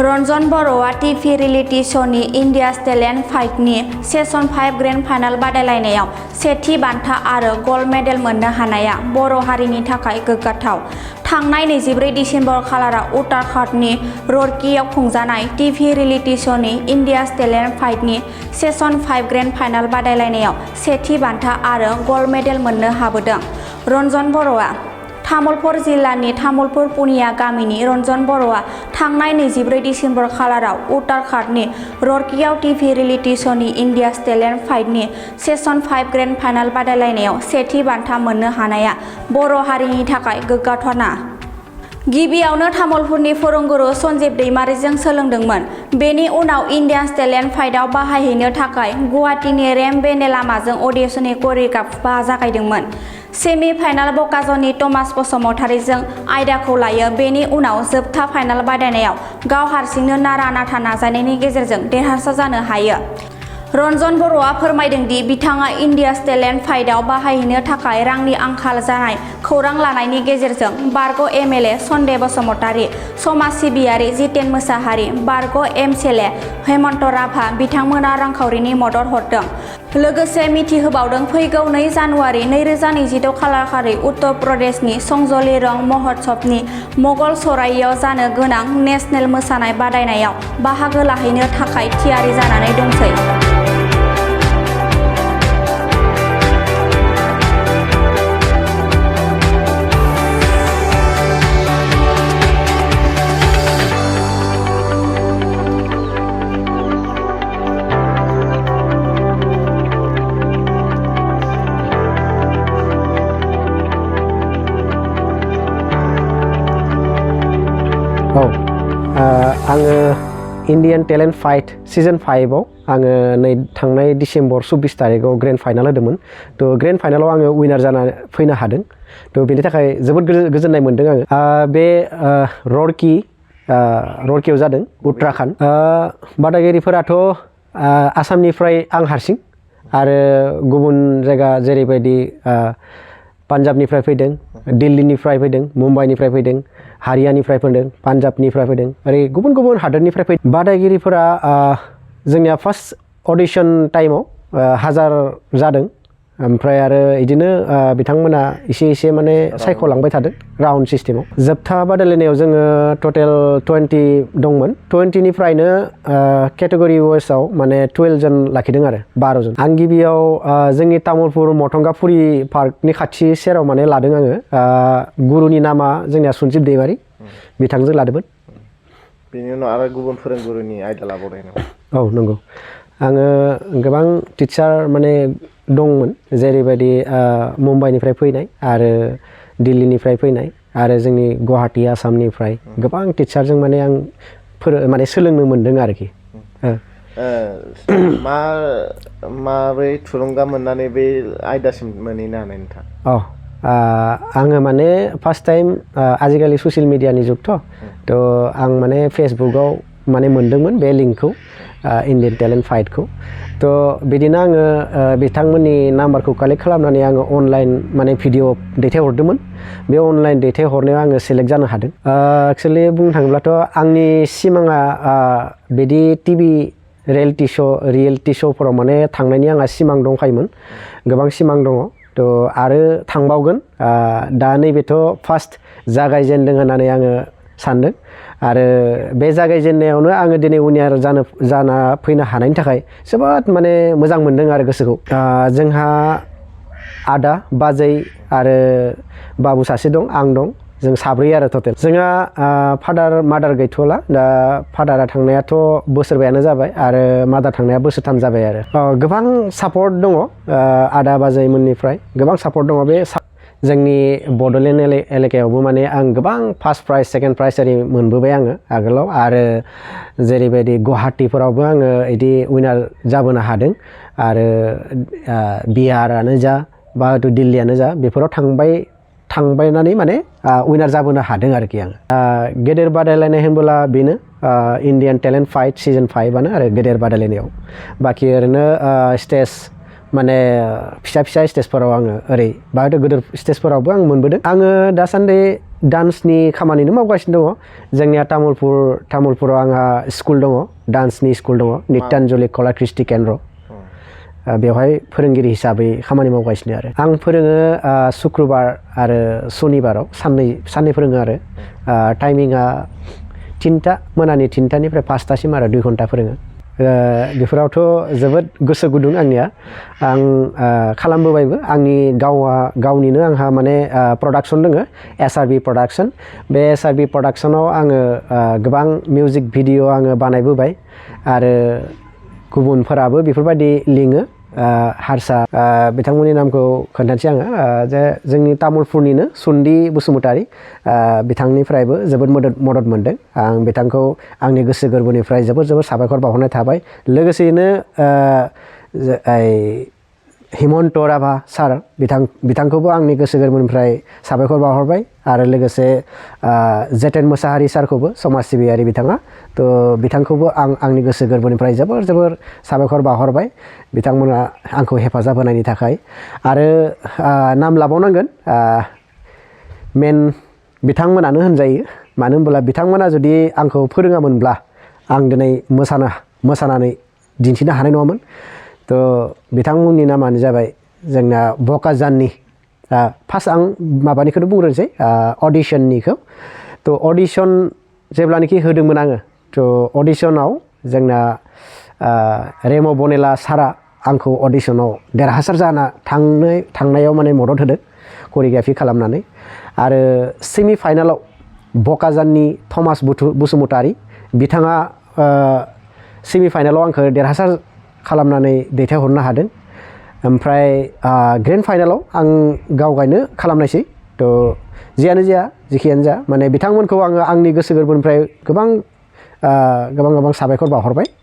रनजन बर'आ TV reality श'नि India's talent फाइटनि सेसन 5 ग्रेन्ड फाइनाल बादायलायनायाव सेथि बान्था आरो गल्ड मेडेल मोननो हानाया बर' हारिनि थाखाय गोग्गाथाव। थांनाय 24 दिसेम्बर खालाराव उत्तराखन्डनि रुड़कीआव खुंजानाय टीवी रियेलिटी श'नि इंडिया's टेलेन्ट फाइटनि सेसन 5 ग्रेन्ड फाइनाल बादायलायनायाव सेथि बान्था आरो गल्ड मेडेल मोननो हाबोदों। रनजन बर'आ तामुलपुर जिल्लानि तामुलपुर पुनिया गामिनि रनजन बर'आ थांनाय 24 दिसेम्बर खालाराव उत्तराखन्डनि रुड़कीआव टीवी रियेलिटी श'नि इंडिया's टेलेन्ट फाइटनि सेसन 5 ग्रेन्ड फाइनाल बादायलायनायाव सेथि बान्था मोननो हानाया बर' हारिनि थाखाय गोग्गाथावना। गिबियावनो तामुलपुरनि फोरोंगुरु सन्जीब दैमारिजों सोलोंदोंमोन। बेनि उनाव इंडिया's टेलेन्ट फाइटआव बाहायहैनो थाखाय गुवाहाटीनि रेम्बेने लामाजों अडिशननि करिय'ग्राफा जागायदोंमोन। सेमि फाइनाल बकाजनि थमास बसुमतारीजों आयदाखौ लायो। बेनि उनाव जोबथा फाइनाल बादायनायाव गाव हारसिंनो नारा नाथा नाजानायनि गेजेरजों देरहासार जानो हायो। रनजन बर'आ फोरमायदों दि बिथाङा इंडिया's टेलेन्ट फाइटआव बाहायहैनो थाखाय रांनि आंखाल जानाय खौरां लानायनि गेजेरजों बारग' एमएलए सन्देह बसुमतारी, समाज सिबियारि जितेन मोसाहारि, बारग' एमएलए हेमन्त राभा बिथांमोना रांखावरिनि मदद हरदों। लोगोसे मिथिहोबावदों फैगौ 2 जानुवारि 2022 खालारखालि उत्तर प्रदेशनि संज'ली रंग महोत्सवनि मंगल सराइयाव जानो गोनां नेशनेल मोसानाय बादायनायाव बाहागो लाहैनो थाखाय थियारि जानानै दंसै। आङो इंडियान टेलेन्ट फाइट सीजन 5 आङो थांनाय डिसेम्बर 24 तारिखआव ग्रेन्ड फाइनाल होदोंमोन। तो ग्रेन्ड फाइनालाव आङो उइनार जाना फैनो हादों। तो बेनि थाखाय जोबोद गोजोननाय मोनदों आङो। बे रुड़कीआव जादों उत्तराखन्ड। बादायगिरिफोराथ' आसामनिफ्राय आं हारसिं आरो गुबुन जायगा जेरैबायदि पान्जाबनिफ्राय फैदों, दिल्लीनिफ्राय फैदों, मुम्बाइनिफ्राय फैदों, हारियानानिफ्राय फैदों, पान्जाबनिफ्राय फैदों, ओरै गुबुन गुबुन हादोरनिफ्राय फैदों। बादायगिरिफोरा जोंनिया फार्स्ट अडिशन टाइमाव 1000 जादों। ओमफ्राय आरो बिदिनो बिथांमोना एसे माने सायख'लांबाय थादों राउन्ड सिस्टेमाव। जोबथा बादायलायनायाव जोङो टटेल 20 दंमोन। 20निफ्रायनो केटेगरि वाइसआव माने 12 जन लाखिदों आरो 12 जन। आं गिबियाव जोंनि तामुलपुर मथंगाफुरि पार्कनि खाथि सेराव माने लादों आङो। गुरुनि नामा जोंनिया सन्जीब दैमारि, बिथांजों लादोंमोन। बेनि उनाव आरो गुबुन फोरोंगुरुनि आयदा लाबावदों नामा? औ नंगौ। आङो गोबां टिचार माने दंमोन, जेरैबायदि मुम्बाइनिफ्राय फैनाय आरो दिल्लीनिफ्राय फैनाय आरो जोंनि गुवाहाटी आसामनिफ्राय गोबां टिचारजों माने आं माने सोलोंनो मोनदों आरोखि। माबोरै थुलुंगा मोननानै बे आयदासिम मोनहैनो हानाय नोंथाङा? आङो माने फार्स्ट टाइम आजिखालि ससियेल मिडियानि जुगथ' तो आं माने फेसबुकआव माने मोनदोंमोन बे लिंकखौ, इंडियान टेलेन्ट फाइटखौ। तो बिदिनो आङो बिथांमोननि नाम्बारखौ कालेक्ट खालामनानै आङो अनलाइन माने भिडिअ दैथायहरदोंमोन। बे अनलाइन दैथायहरनायाव आङो सेलेक्ट जानो हादों। एक्सुवेलि बुंनो थाङोब्लाथ' आंनि सिमाङा बिदि टिभि रियेलिटी श'फोराव माने थांनायनि आंहा सिमां दंखायोमोन, गोबां सिमां दङ। तो आरो थांबावगोन। दा नैबेथ' फार्स्ट जागायजेनदों होननानै आङो सानदों आरो बे जागायजेननायावनो आङो दिनै उइनार जाना फैनो हानायनि थाखाय जोबोद माने मोजां मोनदों आरो गोसोखौ। जोंहा आदा, बाजै आरो बाबु सासे दं, आं दं, जों साब्रै आरो टटेल। जोंहा फादार मादार गैथ'ला। दा फादारा थांनायाथ' बोसोरबायानो जाबाय आरो मादार थांनाया बोसोरथाम जाबाय आरो। गोबां सापर्ट दङ आदा बाजैमोननिफ्राय, गोबां सापर्ट दङ। बे जोंनि बड'लेण्ड एलेकायावबो माने आं गोबां फार्स्ट प्राइज, सेकेन्ड प्राइज ओरै मोनबोबाय आङो आगोलाव। आरो जेरैबायदि गुवाहाटीफोरावबो आङो बिदि उइनार जाबोनो हादों आरो बिहारानो जा बा दिल्लीयानो जा बेफोराव थांबायनानै माने उइनार जाबोनो हादों आरोखि आङो। गेदेर बादायलायनाय होनबोला बेनो इंडियान टेलेन्ट फाइट सीजन 5 आरो गेदेर बादायलायनायाव। बाखि ओरैनो स्टेज माने फिसा स्टेजफोराव आङो ओरै बा गिदिर स्टेजफोरावबो आं मोनबोदों। आङो दासान्दि डान्सनि खामानिनो मावगासिनो दङ जोंनिया तामुलपुराव आंहा स्कुल दङ डान्सनि स्कुल दङ नित्यान्जलि कला कृष्टि केन्द्र बेवहाय फोरोंगिरि हिसाबै खामानि मावगासिनो आरो आं फोरोङो शुक्रबार आरो शनिबाराव साननै फोरोङो आरो टाइमिंआ 3टा मोनानि 3टानिफ्राय 5टासिम आरो 2 घन्टा फोरोङो बेफोरावथ' जोबोद गोसो गुदुं आंनिया आं खालामबोबायबो आंनि गावनिनो आंहा माने प्रडाक्सन दङ SRB प्रडाक्सन बे SRB प्रडाक्सनाव आङो गोबां मिउजिक भिडिअ आङो बानायबोबाय आरो गुबुनफोराबो बेफोरबायदि लिङो हारसा बिथांमोननि नामखौ खोन्थानोसै आङो जे जोंनि तामुलपुरनिनो सुन्दि बसुमतारी बिथांनिफ्रायबो जोबोद मदद मोनदों आं बिथांखौ आंनि गोसो गोरबोनिफ्राय जोबोद साबायखर बावहरनाय थाबाय लोगोसेयैनो हिमन्त राभा सार बिथांखौबो आंनि गोसो गोरबोनिफ्राय साबायखर बावहरबाय आरो लोगोसे जेतेन मोसाहारि सारखौबो समाज सिबियारि बिथाङा थ' बिथांखौबो आंनि गोसो गोरबोनिफ्राय जोबोर साबायखर बावहरबाय बिथांमोना आंखौ हेफाजाब होनायनि थाखाय आरो नाम लाबावनांगोन मेन बिथांमोनानो होनजायो मानो होनब्ला बिथांमोना जुदि आंखौ फोरोङामोनब्ला आं दिनै मोसानानै दिन्थिनो हानाय नङामोन थ' बिथांमोननि नामानो जाबाय जोंना बकाजाननि फार्स्ट आं माबानिखौनो बुंग्रोनोसै अडिशननिखौ थ' अडिशन जेब्लानाखि होदोंमोन आङो थ' अडिशनाव जोंना रेम' बनेला सारा आंखौ अडिशनाव देरहासार जाना थांनायाव माने मदद होदों करिय'ग्राफि खालामनानै आरो सेमि फाइनालाव बकाजाननि थमास बसुमतारी बिथाङा सेमि फाइनालाव आंखौ देरहासार खालामनानै दैथायहरनो हादों ओमफ्राय ग्रेन्ड फाइनालाव आं गावगायनो खालामनायसै थ' जियानो जाया जेखियानो जा माने बिथांमोनखौ आङो आंनि गोसो गोरबोनिफ्राय गोबां साबायखर बावहरबाय